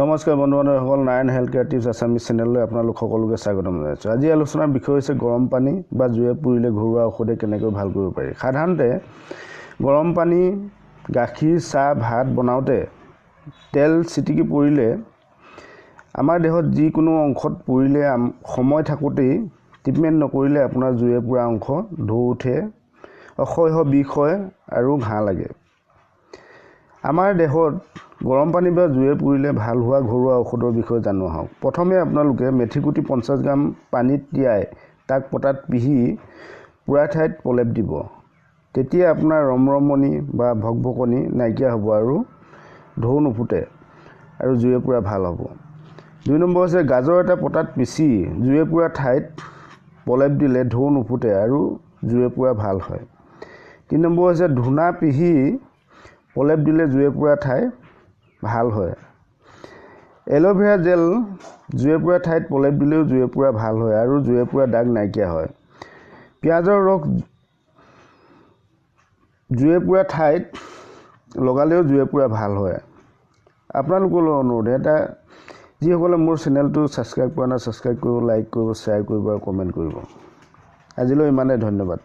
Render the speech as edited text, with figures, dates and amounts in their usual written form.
নমস্কাৰ বন্ধু বান্ধৱীসকল, Narayan health care tips Assamese চেনেললৈ আপোনালোক সকলোকে স্বাগতম জনাইছোঁ। আজি আলোচনাৰ বিষয় হৈছে গৰম পানী বা জুয়ে পুৰিলে ঘৰুৱা ঔষধে কেনেকৈ ভাল কৰিব পাৰি। সাধাৰণতে গৰম পানী, গাখীৰ, চাহ, ভাত বনাওঁতে তেল ছিটিকি পৰিলে আমাৰ দেহত যিকোনো অংশত পুৰিলে সময় থাকোঁতেই ট্ৰিটমেণ্ট নকৰিলে আপোনাৰ জুয়ে পোৰা অংশ ঢৌ উঠে, অসহ্য বিষ হয় আৰু ঘাঁ লাগে। আমাৰ দেহত গৰম পানী বা জুয়ে পুৰিলে ভাল হোৱা ঘৰুৱা ঔষধৰ বিষয়ে জানো আহক। প্ৰথমে আপোনালোকে মেথিগুটি 50 গ্ৰাম পানীত তিয়াই তাক পটাত পিহি পোৰা ঠাইত প্ৰলেপ দিব। তেতিয়া আপোনাৰ ৰমৰমনি বা ভকভকনি নাইকিয়া হ'ব আৰু ঢৌ নুফুটে আৰু জুয়ে পোৰা ভাল হ'ব। 2 নম্বৰ হৈছে গাজৰ এটা পটাত পিচি জুয়ে পোৰা ঠাইত প্ৰলেপ দিলে ঢৌ নুফুটে আৰু জুয়ে পোৰা ভাল হয়। 3 নম্বৰ হৈছে ধূনা পিহি প্ৰলেপ দিলে জুয়ে পোৰা ঠাই ভাল হয়। এল'ভেৰা জেল জুয়ে পোৰা ঠাইত প্ৰলেপ দিলেও জুয়ে পোৰা ভাল হয় আৰু জুয়ে পোৰা দাগ নাইকিয়া হয়। পিঁয়াজৰ ৰস জুয়ে পোৰা ঠাইত লগালেও জুয়ে পোৰা ভাল হয়। আপোনালোকলৈ অনুৰোধ এটা, যিসকলে মোৰ চেনেলটো ছাবস্ক্ৰাইব কৰা নাই, ছাবস্ক্ৰাইব কৰিব, লাইক কৰিব, শ্বেয়াৰ কৰিব আৰু কমেণ্ট কৰিব। আজিলৈ ইমানেই, ধন্যবাদ।